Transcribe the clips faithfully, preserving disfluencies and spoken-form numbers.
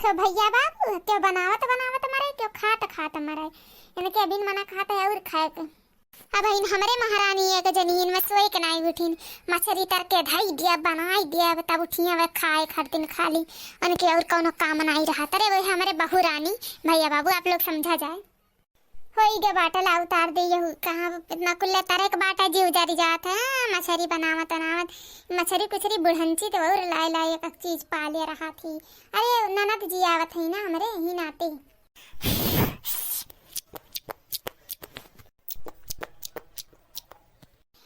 तो भैया बाबू, क्यों बनावत बनावत मरे, क्यों खात खात मरे। इनके अभी मना खात है और खाए के। अब इन हमरे महारानी एक जनी इनमें सोए के नाई उठिन, मछरी तर के धई दिया, बनाई दिया, तब उठिया वे खाए खातिर खाली, उनके और कौनो काम नाई रहा। अरे वही हमरे बहू रानी, भैया बाबू आप लोग समझा जाए। होई गे बाटा, ला उतार दे यहू, कहाँ इतना कुल्ले तरे के बाटा, जीव जरी जात है, मछरी बनावत बनावत, मछरी कुछरी बुढ़ंची तो और लाए लाए एक एक चीज पाले रहा थी। अरे ननद जी आवत है ना हमरे, यही नाते।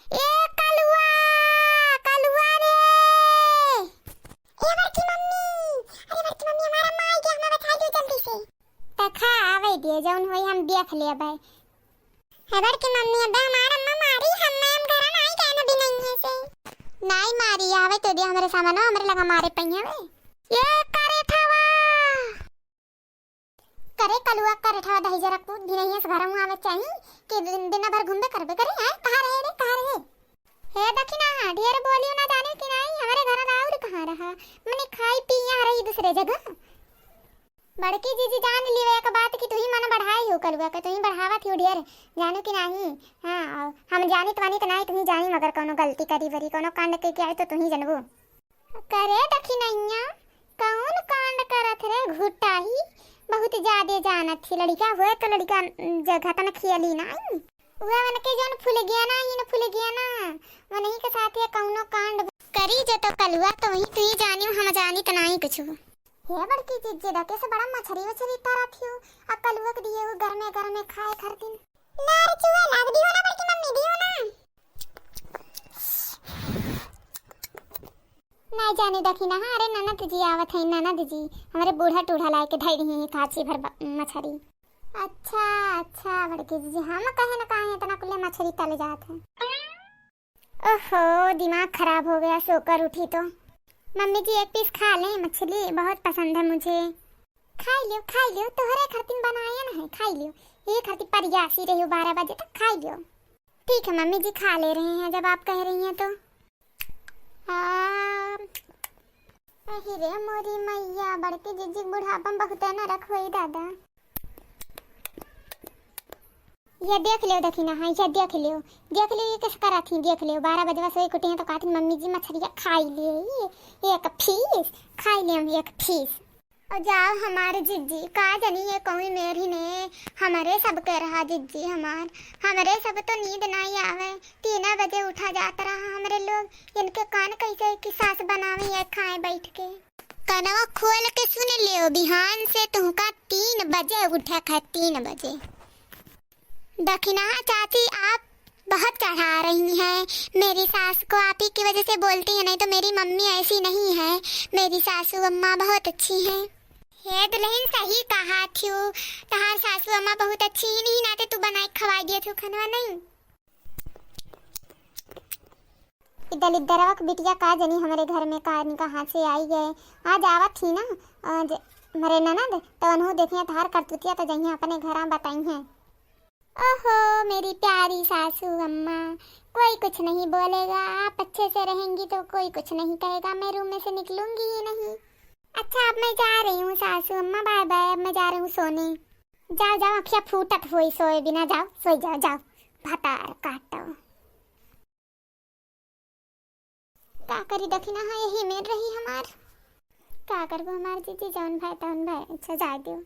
ए कलुआ, कलुआ रे। ए बड़की मम्मी, अरे बड़की मम्मी, हमार अम्मा आई गया, हमें बैठा दो जल्दी से। त खा आवे दे, जौन होई हम देख लेबै। हे बड़की मम्मी, अबे हमार अम्मा मारी, हम, हम घर नाई गए ना बिनैया से। नाई मारी, आवे तो दे हमरे सामने, हमरे लगा मारे पइया वे। ए करे ठवा। करे कलुआ, करे ठवा दही जरा कूद भी नहीं है, घर में आवे चाही कि दिन, दिन भर घूमबे करबे करे, हैं? कहाँ रहे रे, कहाँ रहे? हे दखिना, ढेर बोलियो ना, जाने कि नहीं, हमारे घर ना और कहाँ रहा, मने खाई पी यहाँ रही दूसरे जगह। बड़की जीजी जान ली एक बात कि तू ही मन बढ़ाई हो कलुआ के, तू ही बढ़ावत हो ढेर, जानू कि नहीं? हाँ, हम जानित वानित नहीं, तू ही जानी, मगर कौनो गलती करी बरी, कौनो कांड के, के आई तो तू ही जनबू। करे दखिनैया, कौन कांड करत रे घुटाही? बहुत ज्यादे जानत थी लड़िका हुए तो लड़िका जगह तन खियली नाई। उहे उनके जौन फुलगियाना ही न फुलगियाना, वनही के साथे कौनो कांड करी जो तो कलुआ तो वही तू ही जानियो, हम जानित नाई कुछ। हे बड़की जीजी, डके से बड़ा मछरी वछरी तारा थियो, आ कलुआ के दिए वो गरमे गरमे खाए खरतिन। लार चुए लाग दियो ना बड़की मम्मी, दियो ना। नहीं जाने दखिना, हाँ, अरे ननद जी आवत है, ननद जी, हमरे बूढ़ा टूढ़ा लाए के धई रही है काची भर ब-, मछरी। अच्छा, अच्छा, बड़की जीजी, हम कहे न काहे इतना कुल्ले मछरी तले जात है। ओहो, दिमाग खराब हो गया, सोकर उठी तो। मम्मी जी, एक पीस खा लें मछली, बहुत पसंद है मुझे। खाई लियो, खाई लियो, तोहरे खरतिन बनायन है, खाई लियो। ये खरती परियासी रही हो बारह बजे तक, खाई लियो। ठीक है मम्मी जी, खा ले रहे हैं जब आप कह रही हैं तो। आ, अहि रे मोरी मैया, बड़की जीजी के बुढ़ापा में बहुते नरक होई दादा। ये देख लियो, देखी ना, हाँ, ये देख लियो, देख लियो, ये कैसे करा थी, देख लियो, बारह बजवा सोई कुटी हैं तो कहती मम्मी जी मछरिया खाई लिए, ये एक पीस खाई लिए हम, एक पीस। और जाओ हमारे जिज्जी, का जानी ये कौन मेरी ने हमारे सबके रहा जिज्जी हमार, हमारे सब तो नींद नहीं आवे, तीन बजे उठा जात रहा हमरे लोग, इनके कान कैसे कि सास बनावे ये खाए बैठ के। कनवा खोल के सुन लियो, बिहान से तुमका तीन बजे उठे है, तीन बजे। दखिना चाची, आप बहुत चढ़ा रही हैं मेरी सास को, आप ही की वजह से बोलती हैं, नहीं तो मेरी मम्मी ऐसी नहीं है। मेरी सासू अम्मा बहुत अच्छी हैं। हे दुल्हन, सही कहा थ्यू, तहार सासू अम्मा बहुत अच्छी ही नहीं, नाते तू बनाए खवाई दिए थ्यू खनवा नहीं। ई दलिद्दरवा के बिटिया का जनी हमरे घर में का न कहाँ से आई गए। आज आवत ही ना, आज मरे ननद, तो उन्हों देखिए तहार करतुतिया तो जइहें अपने घरा बताई हैं। ओहो, मेरी प्यारी सासू अम्मा, कोई कुछ नहीं बोलेगा, आप अच्छे से रहेंगी तो कोई कुछ नहीं कहेगा, मैं रूम में से निकलूंगी ही नहीं। अच्छा, अब मैं जा रही हूँ सासू अम्मा, बाय बाय, अब मैं जा रही हूँ सोने। जाओ, जाओ, अखिया फूटत होई सोए बिना, जाओ, सोई जाओ, जाओ, भतार काटो। का करी दखिना, हाँ, यही मेर रही हमार। का करबो हमार जीजी, जौन भाई तौन भाई, अच्छा जाए दियो।